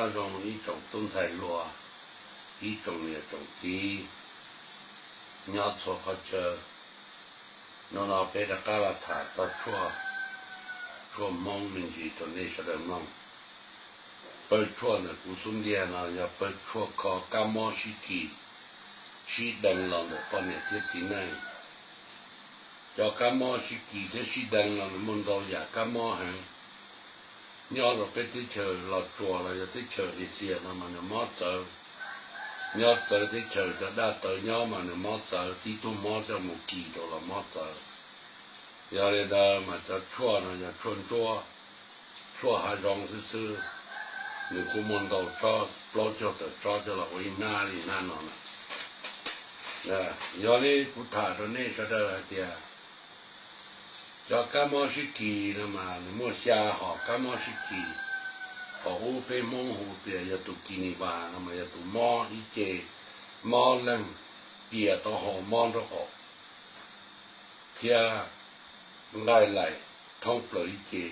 Nyob zoo ib tsoom tub ntxhais hluas, ib tsoom niam tsoom txiv nyob txhua qhov chaw. Hnub no peb rov qab los tham txog tshuaj, tshuaj Hmoob me ntsis rau nej sawv daws mloog. Pawg tshuaj ntawm kuv xub ntiag no yog pawg tshuaj kho kab mob sib kis, sib deev los ntawm poj niam thiab txiv neej. Cov kab mob sib kis thiab sib deev no nws muaj ntau yam kab mob heev. Nyob rau peb teb chaws Los Tsuas los yog teb chaws Asia no mas nws mob txawv. Nyob txawv teb chaws cov daj tawv nyob mas nws mob txawv, tib tug mob coj mus kis rau los mob txawv. Yog li ntawd mas cov tshuaj no yog tshuaj ntsuab, tshuaj hav zoov xwb xwb, nws kuj muaj ntau tsob, plaub caug tawm tsob coj los ua ib hnab li hnab no na. Yog li kuv tham rau nej sawv daws hais tias cov kab mob sib kis no mas nws muaj xya hom kab mob sib kis. Thaum ub peb Hmoob hu tias yog tus kis nis vas no mas yog tus mob ib ce, mob leeg, dias taub hau, mob nraub qaum thiab nqaij laim thoob plaws ib ce.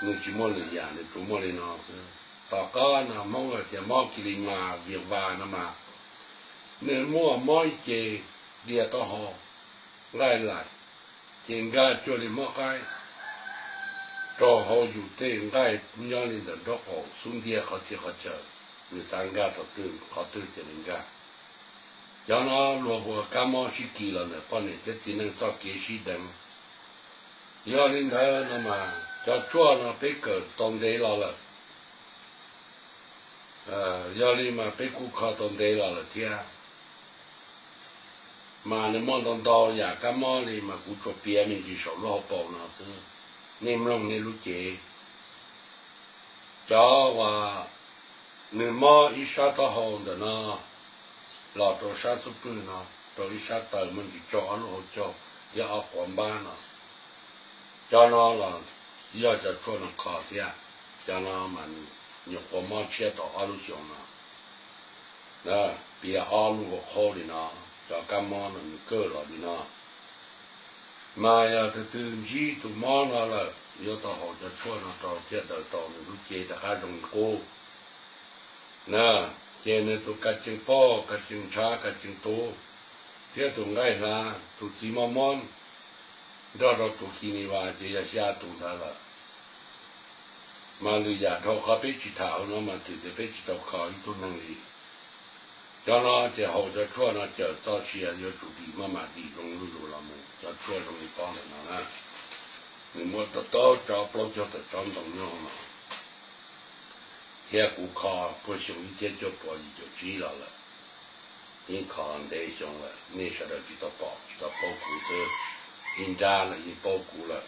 Nws tsis muaj lwm yam, nws tsuas muaj li no xwb. Tom qab no Hmoob hais tias mob kis lis mas vias vas no mas nws muaj mob ib ce, dias taub hau, nqaij laim, ces nkag cuag li mob qaib rau hauv yus tej nqaij nyob li ntawm nraub qaum xub ntiag qhov txhia qhov chaw, nws xav nkag thaum twg qhov twg ces nws nkag. Cov no luag hu ua kab mob sib kis los ntawm poj niam thiab txiv neej txoj kev sib deev. Yog li ntawd no mas cov tshuaj no peb kawm tau ntev los lawm. Yog li mas peb kuj kho tau ntev los lawm thiab. Mas nws muaj ntau ntau yam kab mob li mas kuv tsuas piav me ntsis saum lub hauv paus no xwb. Nej mloog nej lub cev. Cov uas nws mob ib sab taub hau ntawm no los rau sab xub pwg no, rau ib sab taw muaj ntsis tsaug ob lub hauv caug thiab ob quav npab no, cov no los yog cov tshuaj no kho thiab. Cov no mas nws nyuam qhuav mob tshiab tau ob lub xyoos no. Piav ob lub hauv qhaub li no, cov kab mob no nws kawg los li no. Mas yog tus twg ntsib tus mob no lawm yuav tau haus cov tshuaj no rau thiaj daws tau nws lub cev rov qab zoo li qub na. Ces nws tus ka cees poj, ka cees ntshav, ka cees tub, thiab tus nqaij hlav, tus txiv mob mob nrog rau tus kis nis vas ces yog xya tus ntawd lawm. Mas lwm yam dhau qhov peb tsis tham hauv no mas twm tias peb tsis tau kho ib tug neeg li. Cov no ces haus cov tshuaj no cawm txoj sia yuav tsum dim maj mam dim zoo zuj zus los mus, cov tshuaj zoo li pob ntawm no na. Nws muaj tau tau tsob plaub caug tawm tsob ntoo nyob hauv no, thiab kuv kho puag xyoo ib txhiab cuaj puas yim caum tsib los lawm. Yeej kho ntev xyoo lawm, nej sawv daws tsis tau pom tsis tau paub kuv xwb, ib nrab lawm yeej paub kuv lawm.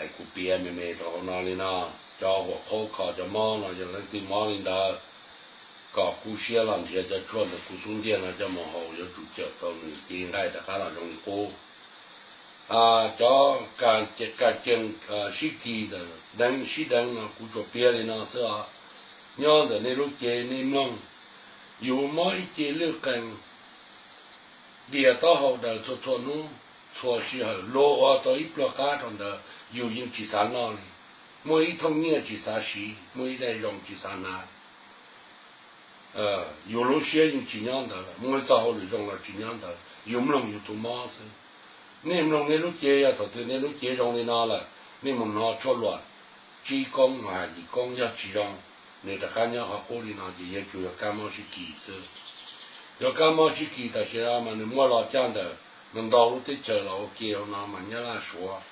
Es kuv piav me me rau hauv no li no, cov huam qhaub kho cov mob no yog leej twg mob li ntawd, kom kub siab los nrhiav cov tshuaj ntawm kuv xub ntiag no coj mus haus yuav tsum cawm tau nws cev nqaij rov qab los zoo li qub. Cov ka cees sib kis ntawm deev sib deev no kuv tsuas piav li no xwb os. Nyob ntawm nej lub cev nej mloog, yus mob ib ce lwj qees, dias taub hau daws txhua txhua hnub, txhua sij hawm luag ua tau ib pluag qab rau ntawd yus yeej tsis xav noj li. Muaj ib thooj nyiaj tsis xav siv, muaj ib daim zoo tsis xav hnav, yus lub siab yeej tsis nyob ntawd lawm, muaj ib txoj hauj lwm zoo los tsis nyob ntawd, yus mloog yus tus mob xwb. Nej mloog nej lub cev, yog thaum twg nej lub cev zoo li no lawm, nej mus hnov tshuaj luam tsib koob mas yim koob, yog tsis zoo, nws rov qab nyob qhov qub li no ces yuav tsum yog kab mob sib kis xwb. Yog kab mob sib kis tam sim no mas nws muaj los caj ntawm ntau lub teb chaws los ua ke hauv no mas Nyab Laj, Suav,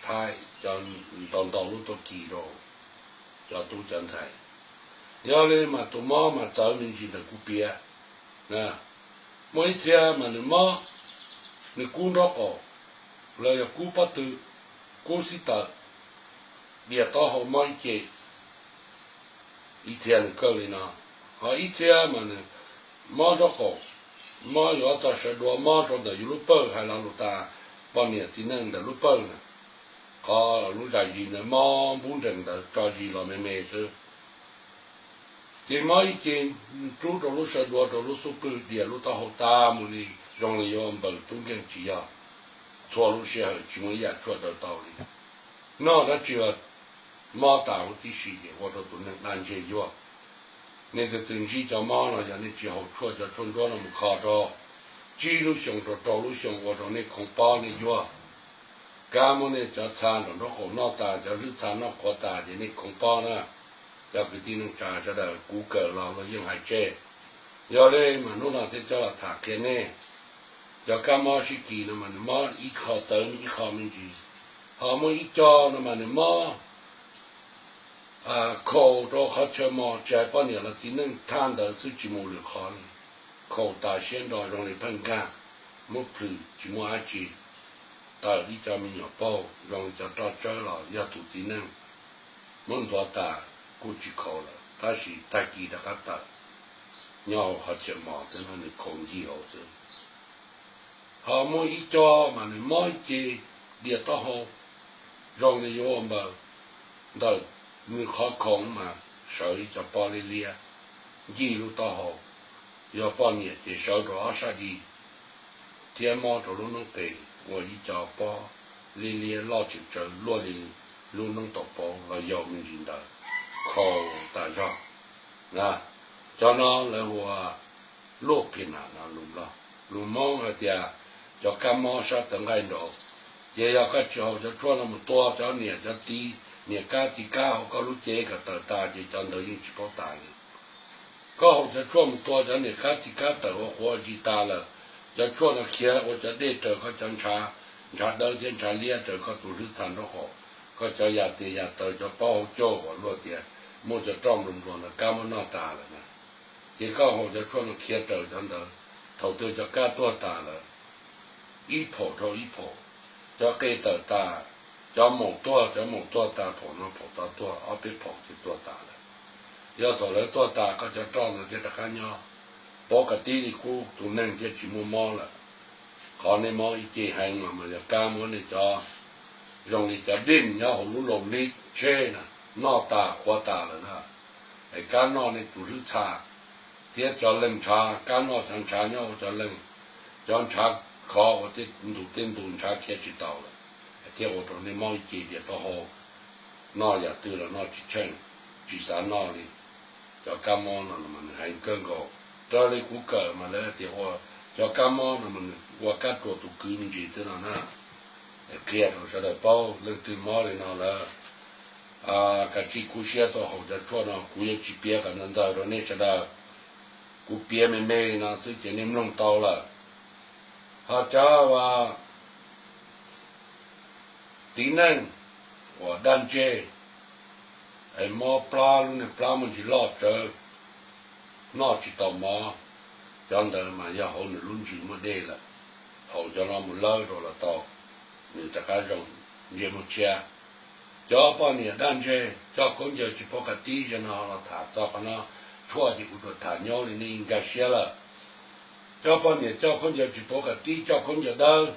Thaib, cov ntau ntau lub tuaj kis rau cov tub cov ntxhais. Yog li mas tus mob mas txawv me ntsis ntawm kuv piav. Muaj ib txhia mas nws mob, nws kub nraub qaum, los yog kub pob tw, kub xib taws, dias taub hau mob ib ce, ib txhia nws kawg li no. Ho ib txhia mas nws mob nraub qaum, mob yus ob txoj sawv dua, mob rau ntawm yus lub pawg, hais lo lus tas, poj niam txiv neej ntawm lub pawg na, qhov lub zam zis ntawd mob npub nrees ntawd tso zis los me me xwb. Ces mob ib ce rub rau lub sawv dua, rau lub xub pwg, dias lub taub hau tas mus li, zoo li yuav npaws tub nkeeg tsis yog. Txhua lub sij hawm tsis muaj ib yam tshuaj daws tau li. Noj dab tsi los mob tas huv tib si ces ua rau tus neeg daj ntseg yuag. Nej tus twg ntsib cov mob no yog nej tsis haus tshuaj, cov tshuaj ntsuab no mus kho rau tsib lub xyoo rau rau lub xyoo ua rau nej khoov pob nej yuag. Kab mob nej cov txha nraum nraub qaum noj tas, cov hlwb txha noj qhuav tas ces nej khoov pob na. Cov kwv tij neej tsa sawv daws, kuv kawm los luag yeej hais tseg. Yog li mas hnub no thiaj coj los tham qhia nej. Cov kab mob sib kis no mas nws mob ib qho tawv ib qho me ntsis, ho muaj ib co no mas nws mob khaus rau qhov chaw mos, tsis hais poj niam los txiv neej thaj ntawd xwb tsis mus lwm qhov li. Khaus tas siab nro zoo li pheej nkag, muab plhws tsis muaj dab tsi. Tawm ib co me nyuam paug zoo li cov roj tsawb los yog tus txiv neej muab ntxuav tas kuj tsis khaus lawm, tab sis tag kis rov qab tawm nyob hauv qhov chaw mos xwb no, nws khaus ncig hauv xwb. Ho muaj ib co mas nws mob ib ce dias taub hau, zoo li yuav ua npaws, ntawm nws qhov khoov mas sawv ib co pob liab liab ncig lub taub hau. Yog poj niam ces sawv rau ob sab di thiab mob rau lub noob qes, ua ib co pob liab liab loj tsawv tsawv luaj li lub noob tau pauv los yau me ntsis ntawd, khaus tas zog na. Cov no lawv hu ua luj qhi nam no lus Nplog, lus Hmoob hais tias cov kab mob sab tawv nqaij nraud. Ces yog koj tsis haus cov tshuaj no mus tua cov niam cov txiv, niam kab txiv kab hauv koj lub cev kom tawm tas ces cov ntawd yeej tsis paub tas li. Koj haus cov tshuaj mus tua cov niam kab txiv kab tawm ua quav zis tas lawm, cov tshuaj no khiav ua cov dej raws koj cov ntshav, ntshav dawb thiab ntshav liab raws koj tus hlwb txha nraub qaum, koj cov yas tes yas taw, cov paub hauv caug uas luag tias muaj cov roj nplua nplua ntawd kab mob noj tas lawm na. Ces koj haus cov tshuaj no khiav raws cov ntawd, thaum twg cov kab tuag tas lawm, ib phaum dhau ib phaum, cov qe tawm tas, cov maum tuag, cov maum tuag tas phaum no phaum tod tuag, ob peb phaum ces tuag tas lawm. Yog thaum lawv tuag tas koj cov roj no thiaj rov qab nyob, pauv kom tib li kub, tus neeg thiaj tsis muaj mob lawm. Qhov nej mob ib ce heev mas mas yog kab muab nej cov zoo li cov dij nyob hauv lub laus lib tsheb na, noj tas qhuav tas lawm na. Es kab noj nej tus hlwb txha thiab cov leeg ntshav, kab noj cov ntshav nyob hauv cov leeg, cov ntshav khov ua tej ntus tej ntus ntshav khiav tsis taus lawm, thiaj ua rau nej mob ib ce dias taub hau, noj yam twg los noj tsis tsheej, tsis xav noj li. Cov kab mob no mas nws heev kawg nkaus. Raws li kuv kawm mas lawv tias ua cov kab mob no mas nws ua kab rua tus kwv me ntsis xwb no na. Qhia rau sawv daws paub, leej twg mob li no lawm, kav tsij kub siab tuaj haus cov tshuaj no, kuv yuav tsis piav kom ntxaws ntxaws rau nej sawv daws, kuv piav me me li no xwb ces nej mloog tau lawm. Ho cov txiv neej uas daj ntseg es mob plab, lub niag plab muaj ntsis loj tsawv, noj tsis tau mov, cov ntawd mas yog hauv nws lub ntsws muaj dej lawm, haus cov no mus lawb rau los tau, nws rov qab zoo ntsej muag tshiab. Cov poj niam daj ntseg coj khaub ncaws tsis paub qab tib, zaum no los tham txog qhov no, tshuaj ces kuv tsuas tham nyob li nej nkag siab lawm. Cov poj niam coj khaub ncaws tsis paub qab tib, coj khaub ncaws dawb,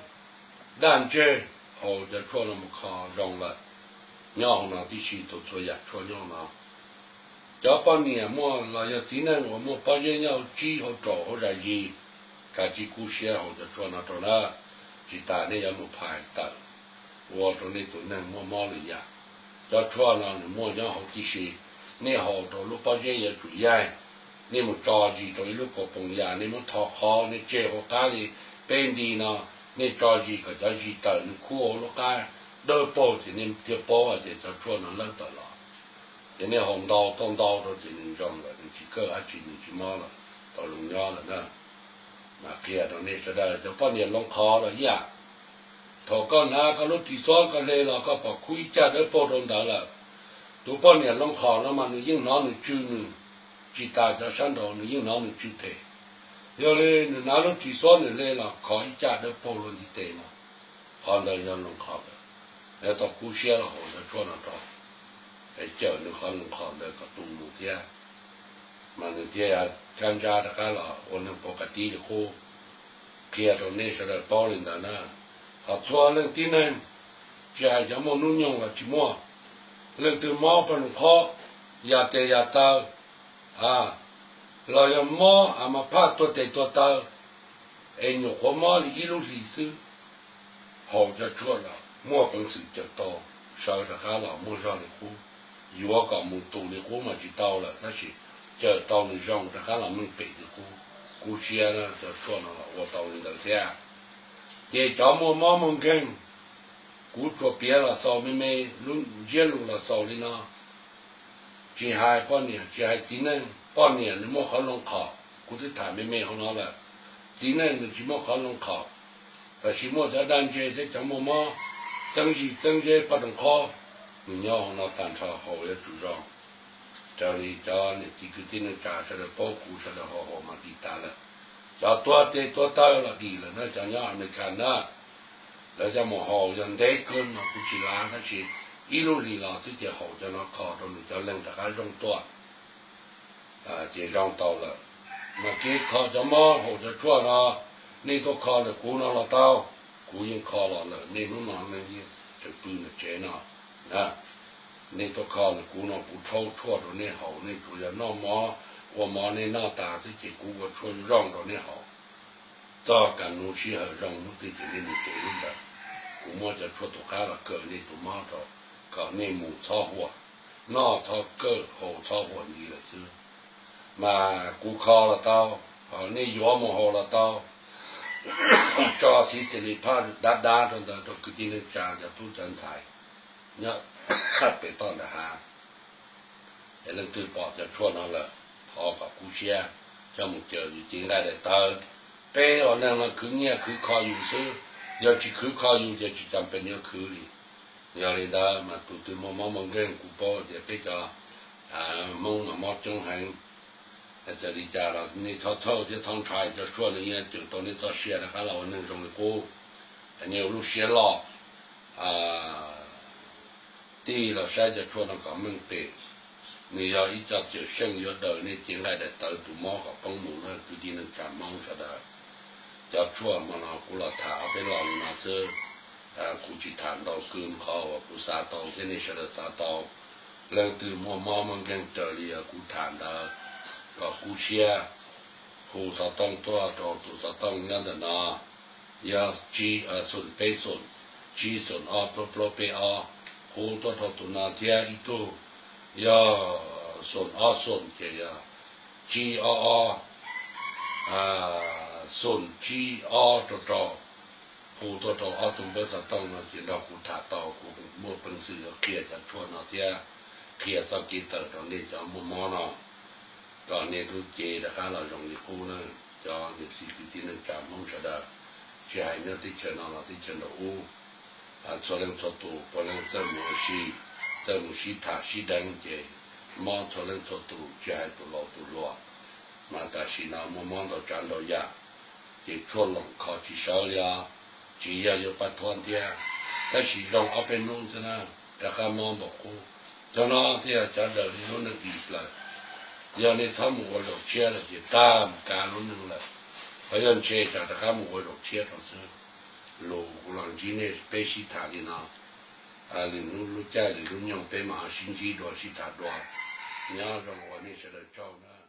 daj ntseg, haus cov tshuaj no mus kho zoo lawm, nyob hauv no tib si, tau txhua yam tshuaj nyob hauv no. Cov poj niam muaj los yog txiv neej uas muaj pob zeb nyob hauv tsib hauv raum hauv zais zis, kav tsij kub siab haus cov tshuaj no rau na. Tsis tas nej yuav mus phais tawm, ua rau nej tus neeg muaj mob lwm yam. Cov tshuaj no nws muaj nyob hauv tib si, nej haus rau lub pob zeb yuav tsum yaig. Nej mus tso zis rau ib lub kaus poom yas, nej muab tho qhov, nej tseg hauv qab li peb nti no, nej tso zis kom cov zis tawm nws khub hauv lub qab dawb paug ces nej thiaj paub tias cov tshuaj no lawb tawm los. Ces nej haus ntau tau ntau rau ces nws zoo lawm, nws tsis kawj dab tsi, nws tsis mob lawm, tau zoo nyob lawm na. Mas qhia rau nej sawv daws, cov poj niam loo qhov los ib yam. Thaum koj hnav koj lub ris xob koj hle los koj pom khub ib caj dawb paug rau ntawd lawm. Tus poj niam loo qhov no mas nws yeej hnov nws tsw nws, tsis tas cov sab nraud nws yeej hnov nws tsw phem. Yog li nws hnav lub ris xob nws hle los khov ib caj dawb paug luaj ntiv tes no, qhov ntawd yog loo qhov lawm. Yog tau kub siab los haus cov tshuaj no rau, es cawm nws qhov loo qhov ntawd kom tu mus thiab, mas nws thiaj kab ntsab rov qab los ua neeg paub qab tib li qub. Qhia rau nej sawv daws paub li ntawd na. Ho txhua leej tib neeg, tsis hais cov muaj hnub nyoog los tsis muaj, leej twg mob poj nus qhob, yas tes yas taw, los yog mob a mas phaj tuag tes tuag taw, es nyuam qhuav mob li ib lub hlis xwb, haus cov tshuaj los muaj peev xwm cawm tau, sawv rov qab los muaj zog li qub. yuav kom mus tus li qub mas tsis tau lawm, tab sis cawm tau nws zoo rov qab los meej pem li qub. Kub siab cov tshuaj no los ua tau li ntawd thiab. Ces cov muaj mob muaj nkeeg, kuv tsuas piav los xaus me me, lub ntsiab lus los xaus li no. Tsis hais poj niam tsis hais txiv neej, poj niam nws muaj qhov loo qhom, kuv twb tham me me hauv no lawm. Txiv neej nws tsis muaj qhov loo qhom, tab sis muaj cov daj ntseg thiab cov muaj mob txeeb zis txeeb zeb poj rooj qhob, nws nyob hauv no tag nrho, haus yuav tsum zoo. Raws li cov niam txiv kwv tij neej tsa sawv daws paub, kuv sawv daws haus haus mas dim tas lawm. Cov tuag tes tuag taw los dim lawm na, cov nyob Amelikas na, lawv coj mus haus yog ntev kawg no kuv tsis lav, tab sis ib lub hlis los xwb ces haus cov no kho rau nws cov leeg rov qab zoo tuaj, ces zoo tau lawm. Mas kev kho cov mob haus cov tshuaj no, nej tuaj kho ntawm kuv no los tau, kuv yeej kho los lawm, nej hnub no nej yeej tseem pw ntawm tsev no. Nej tuaj kho ntawm kuv no, kuv rhaub tshuaj rau nej haus, nej tsuas yog noj mov, ua mov nej noj tas xwb ces kuv ua tshuaj zoo rau nej haus. Txog kas nus sij hawm zoo hnub twg ces nej mus tsev lub ntawd. Kuv muab cov tshuaj tus qab los kaw nej tus mob rau, kom nej mus txhob huam, noj txhob kawj, haus txhob huam ntxiv lawm xwb. Mas kuv kho los tau, nej yuav mus haus los tau. Tso xib xis li phaj dab dab rau ntawd rau kwv tij neej tsa cov tub cov ntxhais nyob pem toj ntawm hav. Es leej twg pom cov tshuaj no lawm, thov kom kub siab coj mus cawm yus cev nqaij daim tawv. Peb ua neeg no khwv nyiaj khwv kho yus xwb, yog tsis khwv kho yus ces tsis cam pes yuav khwv li. Yog li ntawd mas tus twg muaj mob muaj nkeeg, kuv paub tias peb cov Hmoob mas mob coob heev. Txawm li cas los nej txhob txhawj thiab txhob ntshai, cov tshuaj no yeej cawm tau nej txoj sia rov qab los ua neeg zoo li qub. Nej ua lub siab loj, tij los saib cov tshuaj no kom meej pem. Nws yog ib co cawm seej yuav daws nej cev nqaij daim tawv tus mob kom poob mus na kwv tij neej tsa Hmoob sawv daws. Cov tshuaj hmo no kuv los tham ob peb lo li no xwb, kuv tsis tham ntau kws qhov uas kuv xav tau thiab nej sawv daws xav tau. Leej twg muaj mob muaj nkeeg raws li kuv tham ntawd, kom kub siab hu xov tooj tuaj rau tus xov tooj nyob ntawm no, yog tsib xoom peb xoom, tsib xoom ob plaub plaub peb ob. Hu tuaj rau tus no thiab ib tug yog xoom ob xoom ces yog tsib ob ob, xoom tsib ob rau rau. Hu tuaj rau ob tug npawb xov tooj no ces nrog kuv tham tau, kuv muaj peev xwm yuav qhia cov tshuaj no thiab qhia txoj kev tawm rau nej cov muaj mob no, kom nej lub cev rov qab los zoo li qub na. Cov niam txiv kwv tij neej tsa Hmoob sawv daws, tsis hais nyob teb chaws no los teb chaws nraum ub, txhua leej txhua tus puav leej txawj mus ua si, txawj mus sib tham sib deev ces mob txhua leej txhua tus, tsis hais tus laus tus hluas. Mas tam sim no muaj mob ntau tsav ntau yam, ces tshuaj loos kho tsis sawv li os, tsis yog yuav pab thuab thiab, tab sis zoo ob peb hnub xwb na, rov qab mob npaum qub. Cov no thiaj yog cov daws li lub neej dim plaws. Yog nej txhob mus ua zaum tshiab lawm ces tag mus kav lub neej lawm, ho yog ntshe tsam rov qab mus ua zaum tshiab rau xwb. Lus kuv los ntsib nej peb sib tham li no, lwm hnub lub caij lwm lub nyoog peb mam sib ntsib dua sib tham dua. Nyob zoo uas nej sawv daws tsaug na.